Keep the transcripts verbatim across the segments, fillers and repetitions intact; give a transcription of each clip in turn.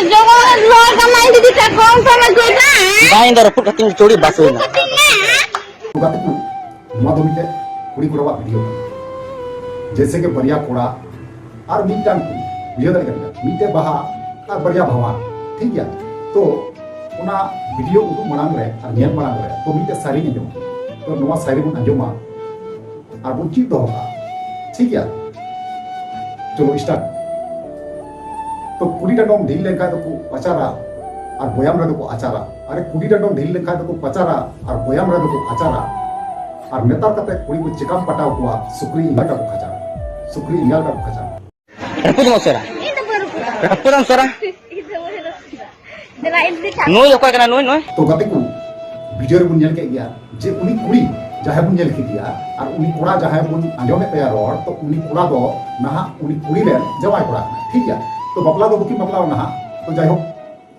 ᱡᱚᱢᱟᱜ ᱞᱚ ᱠᱟᱱᱟ, ᱤᱧ ᱫᱤᱫᱤ ᱴᱟᱠᱟ ᱚᱱᱠᱟ ᱢᱟ ᱜᱚᱡᱟ᱾ ᱵᱟᱝ, ᱤᱧ ᱫᱚ ᱨᱟᱹᱯᱩᱫ ᱠᱟᱛᱮᱧ ᱪᱩᱲᱤ ᱵᱟᱥ ᱦᱩᱭᱱᱟ᱾ ᱜᱟᱛᱮ ᱠᱚ, ᱱᱚᱣᱟ ᱫᱚ ᱢᱤᱫᱴᱮᱡ ᱠᱩᱲᱤ ᱠᱚᱲᱟᱣᱟᱜ ᱵᱷᱤᱰᱤᱭᱳ ᱠᱟᱱᱟ᱾ ᱡᱮᱭᱥᱮ ᱠᱤ ᱵᱟᱨᱭᱟ ᱠᱚᱲᱟ ᱟᱨ ᱢᱤᱫᱴᱟᱝ ᱠᱩᱲᱤ, ᱵᱩᱡᱷᱟᱹᱣ ᱫᱟᱲᱮᱭᱟᱜ ᱠᱟᱱᱟ, ᱢᱤᱫᱴᱮᱡ ᱵᱟᱦᱟ ᱟᱨ ᱵᱟᱨᱭᱟ ᱵᱷᱟᱣᱟ, ᱴᱷᱤᱠ ᱜᱮᱭᱟ? ᱛᱚ ᱚᱱᱟ ᱵᱷᱤᱰᱤᱭᱳ ᱩᱫᱩᱜ ᱢᱟᱲᱟᱝ ᱨᱮ ᱟᱨ ᱧᱮᱞ ᱢᱟᱲᱟᱝ ᱨᱮ ᱛᱚ ᱢᱤᱫᱴᱮᱡ ᱥᱟᱭᱨᱤᱧ ᱟᱸᱡᱚᱢᱟ᱾ ᱛᱚ ᱱᱚᱣᱟ ᱥᱟᱭᱨᱤ ᱵᱚᱱ ᱟᱸᱡᱚᱢᱟ ᱟᱨ ᱵᱚᱱ ᱪᱮᱫ ᱫᱚᱦᱚ ᱠᱟᱜᱼᱟ, ᱴᱷᱤᱠ ᱜᱮᱭᱟ? ᱪᱚᱞᱚ start᱾ ᱛᱚ ᱠᱩᱲᱤ ᱰᱟᱸᱰᱚᱢ ᱰᱷᱤᱞ ᱞᱮᱱᱠᱷᱟᱱ ᱫᱚᱠᱚ ᱯᱟᱪᱟᱨᱟ ᱟᱨ ᱵᱚᱭᱟᱢ ᱨᱮᱫᱚ ᱠᱚ ᱟᱪᱟᱨᱟ᱾ ᱟᱨᱮ ᱠᱩᱲᱤ ᱰᱟᱸᱰᱚᱢ ᱰᱷᱤᱞ ᱞᱮᱱᱠᱷᱟᱱ ᱫᱚᱠᱚ ᱯᱟᱪᱟᱨᱟ ᱟᱨ ᱵᱚᱭᱟᱢ ᱨᱮᱫᱚ ᱠᱚ ᱟᱪᱟᱨᱟ᱾ ᱟᱨ ᱱᱮᱛᱟᱨ ᱠᱟᱛᱮ ᱠᱩᱲᱤ ᱠᱚ ᱪᱮᱠᱟᱢ ᱯᱟᱴᱟᱣ ᱠᱚᱣᱟ, ᱥᱩᱠᱨᱤ ᱮᱸᱜᱟ ᱞᱮᱠᱟ ᱠᱚ ᱠᱷᱟᱪᱟᱨᱟ, ᱥᱩᱠᱨᱤ ᱮᱸᱜᱟ ᱞᱮᱠᱟ ᱠᱚ ᱠᱷᱟᱪᱟᱨᱟ᱾ ᱨᱟᱹᱯᱩᱫ ᱢᱟ ᱩᱥᱟᱹᱨᱟ᱾ ᱨᱟᱹᱯᱩᱫ ᱢᱟ ᱩᱥᱟᱹᱨᱟ᱾ ᱱᱩᱭ ᱚᱠᱚᱭ ᱠᱟᱱᱟ? ᱱᱩᱭ, ᱱᱩᱭ? ᱛᱚ ᱜᱟᱛᱮ ᱠᱚ, ᱵᱷᱤᱰᱤᱭᱳ ᱨᱮᱵᱚᱱ ᱧᱮᱞ ᱠᱮᱫ ᱜᱮᱭᱟ ᱡᱮ ᱩᱱᱤ ᱠᱩᱲᱤ ᱡᱟᱦᱟᱸᱭ ᱵᱚᱱ ᱧᱮᱞ ᱠᱮᱫᱮᱭᱟ ᱟᱨ ᱩᱱᱤ ᱠᱚᱲᱟ ᱡᱟᱦᱟᱸᱭ ᱵᱚᱱ ᱟᱸᱡᱚᱢᱮᱫ ᱛᱟᱭᱟ ᱨᱚᱲ, ᱛᱚ ᱩᱱᱤ ᱠᱚᱲᱟ ᱫᱚ ᱱᱟᱦᱟᱜ ᱩᱱᱤ ᱠᱩᱲᱤ ᱨᱮᱱ ᱡᱟᱶᱟᱭ ᱠᱚᱲᱟ ᱠᱟᱱᱟᱭ, ᱴᱷᱤᱠ ᱜᱮᱭᱟ? ᱛᱚ ᱵᱟᱯᱞᱟ ᱫᱚ ᱵᱟᱹᱠᱤᱱ ᱵᱟᱯᱞᱟᱣᱟ ᱱᱟᱦᱟᱜ᱾ ᱛᱚ ᱡᱟᱭᱦᱳᱠ,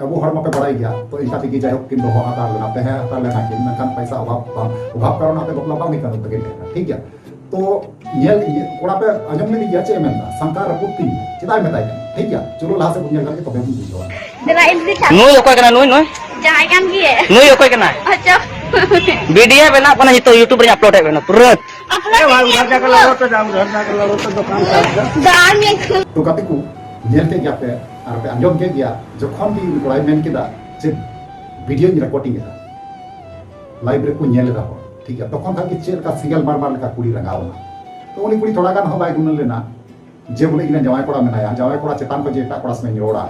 ᱟᱵᱚ ᱦᱚᱲ ᱢᱟᱯᱮ ᱵᱟᱲᱟᱭ ᱜᱮᱭᱟ, ᱛᱚ ᱤᱱᱠᱟ ᱛᱮᱜᱮ ᱡᱟᱭᱦᱳᱠ ᱠᱤᱱ ᱫᱚᱦᱚ ᱦᱟᱛᱟᱲ ᱞᱮᱱᱟ, ᱛᱟᱦᱮᱸ ᱦᱟᱛᱟᱲ ᱞᱮᱱᱟ ᱠᱤᱱ, ᱢᱮᱱᱠᱷᱟᱱ ᱯᱚᱭᱥᱟ ᱚᱵᱷᱟᱵ, ᱚᱵᱷᱟᱵ ᱠᱟᱨᱚᱱ ᱛᱮ ᱵᱟᱯᱞᱟ ᱵᱟᱝ ᱦᱩᱭ ᱠᱟᱱ ᱛᱟᱹᱠᱤᱱ ᱛᱟᱦᱮᱱᱟ, ᱴᱷᱤᱠ ᱜᱮᱭᱟ? ᱛᱚ ᱧᱮᱞ, ᱧᱮᱞ, ᱠᱚᱲᱟ ᱯᱮ ᱟᱸᱡᱚᱢ ᱞᱮᱫ ᱜᱮᱭᱟ ᱪᱮᱫ ᱮ ᱢᱮᱱᱫᱟ, ᱥᱟᱝᱠᱟ ᱨᱟᱹᱯᱩᱫ ᱛᱤᱧ ᱪᱮᱫᱟᱜ ᱮ ᱢᱮᱛᱟᱭ ᱠᱟᱱᱟ, ᱴᱷᱤᱠ ᱜᱮᱭᱟ? ᱪᱚᱞᱚ ᱞᱟᱦᱟ ᱥᱮᱫ ᱵᱚᱱ ᱧᱮᱞ ᱠᱟᱜ ᱜᱮ, ᱛᱚᱵᱮ ᱵᱚᱱ ᱵᱩᱡᱷᱟᱹᱣᱟ᱾ ᱫᱮᱞᱟ ᱤᱫᱤ ᱠᱷᱟᱱ᱾ ᱱᱩᱭ ᱚᱠᱚᱭ ᱠᱟᱱᱟ? ᱱᱩᱭ, ᱱᱩᱭ? ᱡᱟᱦᱟᱸᱭ ᱠᱟᱱ ᱜᱮᱭᱟᱭ᱾ ᱱᱩᱭ ᱚᱠᱚᱭ ᱠᱟᱱᱟᱭ? ᱟᱪᱪᱷᱟ᱾ ᱵᱷᱤᱰᱤᱭᱳ ᱵᱮᱱᱟᱜ ᱠᱟᱱᱟ, ᱱᱤᱛᱚᱜ YouTube ᱨᱮᱧ ᱟᱯᱞᱳᱰ ᱮᱫ ᱠᱟᱱᱟ ᱛᱩᱨᱟᱹᱛ᱾ ᱟᱯᱞᱳᱰ ᱮᱫ ᱠᱟᱱᱟ᱾ ᱫᱟᱜ ᱧᱩ ᱠᱷᱟᱹᱞ᱾ ᱛᱚ ᱜᱟᱛᱮ ᱠᱚ, ᱧᱮᱞ ᱠᱮᱫ ᱜᱮᱭᱟ ᱯᱮ ᱟᱨ ᱯᱮ ᱟᱸᱡᱚᱢ ᱠᱮᱫ ᱜᱮᱭᱟ, ᱡᱚᱠᱷᱚᱱ ᱜᱮ ᱩᱱᱤ ᱠᱚᱲᱟᱭ ᱢᱮᱱ ᱠᱮᱫᱟ ᱡᱮ ᱵᱷᱤᱰᱤᱭᱳᱧ ᱨᱮᱠᱚᱨᱰᱤᱝ ᱮᱫᱟ, ᱞᱟᱭᱤᱵᱷ ᱨᱮᱠᱚ ᱧᱮᱞ ᱮᱫᱟ ᱦᱚᱲ, ᱴᱷᱤᱠ ᱜᱮᱭᱟ? ᱛᱚᱠᱷᱚᱱ ᱠᱷᱟᱱ ᱜᱮ ᱪᱮᱫ ᱞᱮᱠᱟ ᱥᱮᱸᱜᱮᱞ ᱢᱟᱨᱢᱟᱨ ᱞᱮᱠᱟ ᱠᱩᱲᱤ ᱨᱟᱸᱜᱟᱣ ᱮᱱᱟ᱾ ᱛᱚ ᱩᱱᱤ ᱠᱩᱲᱤ ᱛᱷᱚᱲᱟ ᱜᱟᱱ ᱦᱚᱸ ᱵᱟᱭ ᱜᱩᱱᱟᱹᱱ ᱞᱮᱱᱟ ᱡᱮ ᱵᱚᱞᱮ ᱤᱧ ᱨᱮᱱ ᱡᱟᱶᱟᱭ ᱠᱚᱲᱟ ᱢᱮᱱᱟᱭᱟ, ᱡᱟᱶᱟᱭ ᱠᱚᱲᱟ ᱪᱮᱛᱟᱱ ᱠᱷᱚᱱ ᱡᱮ ᱮᱴᱟᱜ ᱠᱚᱲᱟ ᱥᱚᱸᱜᱮᱧ ᱨᱚᱲᱟ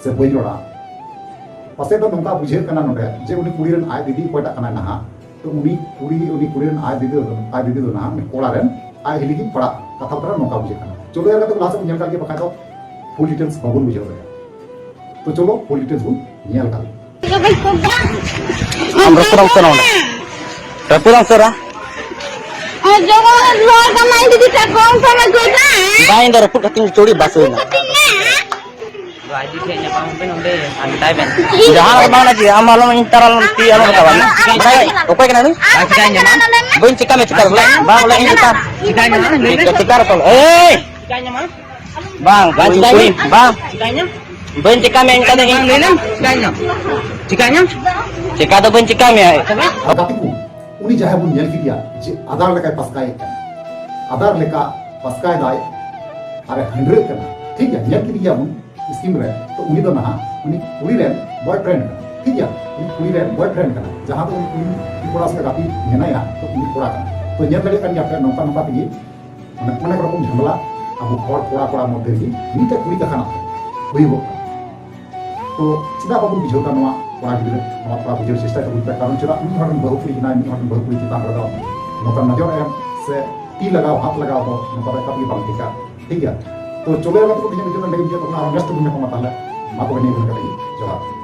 ᱥᱮ ᱵᱟᱹᱧ ᱨᱚᱲᱟ᱾ ᱯᱟᱥᱮᱡ ᱫᱚ ᱱᱚᱝᱠᱟ ᱵᱩᱡᱷᱟᱹᱜ ᱠᱟᱱᱟ ᱱᱚᱰᱮ ᱡᱮ ᱩᱱᱤ ᱠᱩᱲᱤ ᱨᱮᱱ ᱟᱡ ᱫᱤᱫᱤ ᱚᱠᱚᱭᱴᱟᱜ ᱠᱟᱱᱟᱭ ᱱᱟᱦᱟᱜ, ᱛᱚ ᱩᱱᱤ ᱠᱩᱲᱤ, ᱩᱱᱤ ᱠᱩᱲᱤ ᱨᱮᱱ ᱟᱡ ᱫᱤᱫᱤ ᱫᱚ, ᱟᱡ ᱫᱤᱫᱤ ᱫᱚ ᱱᱟᱦᱟᱜ ᱩᱱᱤ ᱠᱚᱲᱟ ᱨᱮᱱ ᱟᱡ ᱦᱤᱞᱤ ᱜᱮ ᱯᱟᱲᱟᱜ ᱠᱟᱛᱷᱟ ᱛᱟᱨᱟ ᱱᱚᱝᱠᱟ ᱵᱩᱡᱷᱟᱹᱜ ᱠᱟᱱᱟ᱾ ᱪᱚᱞᱚ ᱭᱟᱨ ᱜᱟᱛᱮ ᱠᱚ, ᱞᱟᱦᱟ ᱥᱮᱫ ᱵᱚᱱ ᱧᱮᱞ ᱠᱟᱜ ᱜᱮ, ᱵᱟᱠᱷᱟᱡ ᱫᱚ ᱯᱷᱩᱞ ᱰᱤᱴᱮᱞᱥ ᱵᱟᱵᱚᱱ ᱵᱩᱡᱷᱟᱹᱣ ᱫᱟᱲᱮᱭᱟᱜᱼᱟ᱾ ᱛᱚ ᱪᱚᱞᱚ ᱯᱷᱩᱞ ᱰᱤᱴᱮᱞᱥ ᱵᱚᱱ ᱧᱮᱞ ᱠᱟᱜ ᱜᱮ᱾ ᱟᱢ ᱨᱟᱹᱯᱩᱫ ᱟᱢ ᱩᱥᱟᱹᱨᱟ ᱚᱸᱰᱮ᱾ ᱨᱟᱹᱯᱩᱫ ᱟᱢ ᱩᱥᱟᱹᱨᱟ᱾ ᱟᱨ ᱡᱚᱢᱟᱜ ᱞᱚ ᱠᱟᱱᱟ, ᱤᱧ ᱫᱤᱫᱤ ᱴᱟᱠᱟ ᱚᱱᱠᱟ ᱢᱟ ᱜᱚᱡᱟ᱾ ᱵᱟᱝ, ᱤᱧ ᱫᱚ ᱨᱟᱹᱯᱩᱫ ᱠᱟᱛᱮᱧ ᱪᱩᱲᱤ ᱵᱟᱥ ᱦᱩᱭᱱᱟ᱾ ᱫᱚ ᱟᱡ ᱫᱤ ᱴᱷᱮᱡ ᱧᱟᱯᱟᱢ ᱦᱚᱸ ᱵᱮᱱ ᱚᱸᱰᱮ ᱟᱱᱰᱟᱭ ᱵᱮᱱ᱾ ᱡᱟᱦᱟᱸ ᱨᱮ ᱵᱟᱝ ᱞᱟᱹᱜᱤᱫ, ᱟᱢ ᱟᱞᱚᱢ ᱤᱧ ᱛᱟᱨᱟᱞ ᱛᱤ ᱟᱞᱚᱢ ᱨᱟᱠᱟᱵᱟ᱾ ᱵᱟᱰᱟᱭ ᱚᱠᱚᱭ ᱠᱟᱱᱟ ᱱᱩᱭ? ᱵᱟᱝ ᱪᱤᱠᱟᱹᱧ ᱧᱟᱢᱟ᱾ ᱵᱟᱹᱧ ᱪᱤᱠᱟ ᱢᱮ, ᱪᱤᱠᱟ ᱵᱚᱞᱮ? ᱵᱟᱝ ᱵᱚᱞᱮ, ᱤᱧ ᱪᱤᱠᱟ᱾ ᱪᱤᱠᱟᱹᱧ ᱧᱟᱢᱟ? ᱞᱟᱹᱭ ᱢᱮ᱾ ᱪᱤᱠᱟ ᱨᱚᱯᱚᱲ? ᱮᱭ! ᱪᱤᱠᱟᱹᱧ ᱧᱟᱢᱟ? ᱵᱟᱝ, ᱵᱟᱝ ᱵᱟᱹᱧ ᱪᱤᱠᱟᱹᱧ ᱠᱩᱲᱤ, ᱧᱟᱢᱟ? ᱵᱟᱝ᱾ ᱪᱤᱠᱟᱹᱧ ᱧᱟᱢᱟ? ᱵᱟᱹᱧ ᱪᱮᱠᱟ ᱢᱮᱭᱟ, ᱤᱱᱠᱟ ᱫᱚ ᱤᱧ ᱞᱟᱹᱭ ᱞᱮᱢ, ᱪᱤᱠᱟᱹᱧᱟᱢ? ᱪᱤᱠᱟᱹᱧᱟᱢ? ᱪᱮᱠᱟ ᱫᱚ ᱵᱟᱹᱧ ᱪᱮᱠᱟ ᱢᱮᱭᱟ᱾ ᱜᱟᱛᱮ ᱠᱚ, ᱩᱱᱤ ᱡᱟᱦᱟᱸᱭ ᱵᱚᱱ ᱧᱮᱞ ᱠᱮᱫᱮᱭᱟ ᱡᱮ ᱟᱫᱟᱨ ᱞᱮᱠᱟᱭ ᱯᱟᱥᱠᱟᱭᱮᱫ ᱠᱟᱱᱟ, ᱟᱫᱟᱨ ᱞᱮᱠᱟ ᱯᱟᱥᱠᱟᱭ ᱫᱟᱭ ᱟᱨᱮ ᱦᱟᱺᱰᱨᱟᱹᱜ ᱠᱟᱱᱟ, ᱴᱷᱤᱠ ᱜᱮᱭᱟ, ᱧᱮᱞ ᱠᱮᱫᱮ ᱜᱮᱭᱟ ᱵᱚᱱ ᱥᱠᱤᱢ ᱨᱮ, ᱛᱚ ᱩᱱᱤ ᱫᱚ ᱱᱟᱦᱟᱜ ᱩᱱᱤ ᱠᱩᱲᱤ ᱨᱮᱱ ᱵᱚᱭᱯᱷᱨᱮᱱᱰ ᱠᱟᱱᱟ, ᱴᱷᱤᱠ ᱜᱮᱭᱟ, ᱩᱱᱤ ᱠᱩᱲᱤ ᱨᱮᱱ ᱵᱚᱭᱯᱷᱨᱮᱱᱰ ᱠᱟᱱᱟ, ᱡᱟᱦᱟᱸ ᱫᱚ ᱩᱱᱤ ᱠᱩᱲᱤ ᱠᱚᱲᱟ ᱥᱟᱶ ᱜᱟᱛᱮ ᱢᱮᱱᱟᱭᱟ, ᱛᱚ ᱩᱱᱤ ᱠᱚᱲᱟ ᱠᱟᱱᱟ᱾ ᱛᱚ ᱧᱮᱞ ᱫᱟᱲᱮᱭᱟᱜ ᱠᱟᱱ ᱜᱮᱭᱟ ᱯᱮ, ᱱᱚᱝᱠᱟ ᱱᱚᱝᱠᱟ ᱛᱮᱜᱮ ᱢᱟᱱᱮ ᱚᱱᱮᱠ ᱨᱚᱠᱚᱢ ᱡᱷᱟᱢᱮᱞᱟ ᱟᱵᱚ ᱦᱚᱲ ᱠᱚᱲᱟ ᱠᱚᱲᱟ ᱢᱚᱫᱽᱫᱷᱮ ᱨᱮᱜᱮ ᱢᱤᱫᱴᱮᱡ ᱠᱩᱲᱤ ᱠᱟᱛᱷᱟ ᱱᱟᱜ ᱦᱩᱭᱩᱜᱚᱜ ᱠᱟᱱᱟ᱾ ᱛᱚ ᱪᱮᱫᱟᱜ ᱵᱟᱵᱚᱱ ᱵᱩᱡᱷᱟᱹᱣ ᱫᱟ ᱱᱚᱣᱟ ᱠᱚᱲᱟ ᱜᱤᱫᱽᱨᱟᱹ? ᱱᱚᱣᱟ ᱛᱷᱚᱲᱟ ᱵᱩᱡᱷᱟᱹᱣ ᱪᱮᱥᱴᱟᱭ ᱛᱟᱵᱚᱱ ᱯᱮ, ᱠᱟᱨᱚᱱ ᱪᱮᱫᱟᱜ ᱢᱤᱫ ᱦᱚᱲ ᱨᱮᱱ ᱵᱟᱹᱦᱩ ᱠᱩᱲᱤ ᱠᱟᱱᱟᱭ, ᱢᱤᱫ ᱦᱚᱲ ᱨᱮᱱ ᱵᱟᱹᱦᱩ ᱠᱩᱲᱤ ᱪᱮᱛᱟᱱ ᱨᱮᱫᱚ ᱱᱚᱝᱠᱟ ᱱᱚᱡᱚᱨ ᱮᱢ ᱥᱮ ᱛᱤ ᱞᱟᱜᱟᱣ, ᱦᱟᱛ ᱞᱟᱜᱟᱣ ᱫᱚ ᱱᱚᱝᱠᱟ ᱫᱚ ᱮᱠᱟᱞ ᱜᱮ ᱵᱟᱝ ᱴᱷᱤᱠᱟ, ᱴᱷᱤᱠ ᱜᱮᱭᱟ? ᱛᱚ ᱪᱚᱞᱚ ᱭᱟᱨ ᱜᱟᱛᱮ ᱠᱚ, ᱛᱮᱦᱮᱧ ᱵᱷᱤᱰᱤᱭᱳ ᱫᱚ ᱱᱚᱰᱮ ᱜᱮ ᱢᱩᱪᱟᱹᱫ ᱛᱟᱵᱚᱱᱟ, ᱟᱨ next ᱵᱚᱱ ᱧᱟᱯᱟᱢᱟ ᱛᱟᱦᱞᱮ᱾ ᱢᱟ ᱛᱚᱵᱮ ᱱᱤᱭᱟᱹ ᱠᱚ ᱠᱟᱛᱮ ᱜᱮ, ᱡᱚᱦᱟᱨ᱾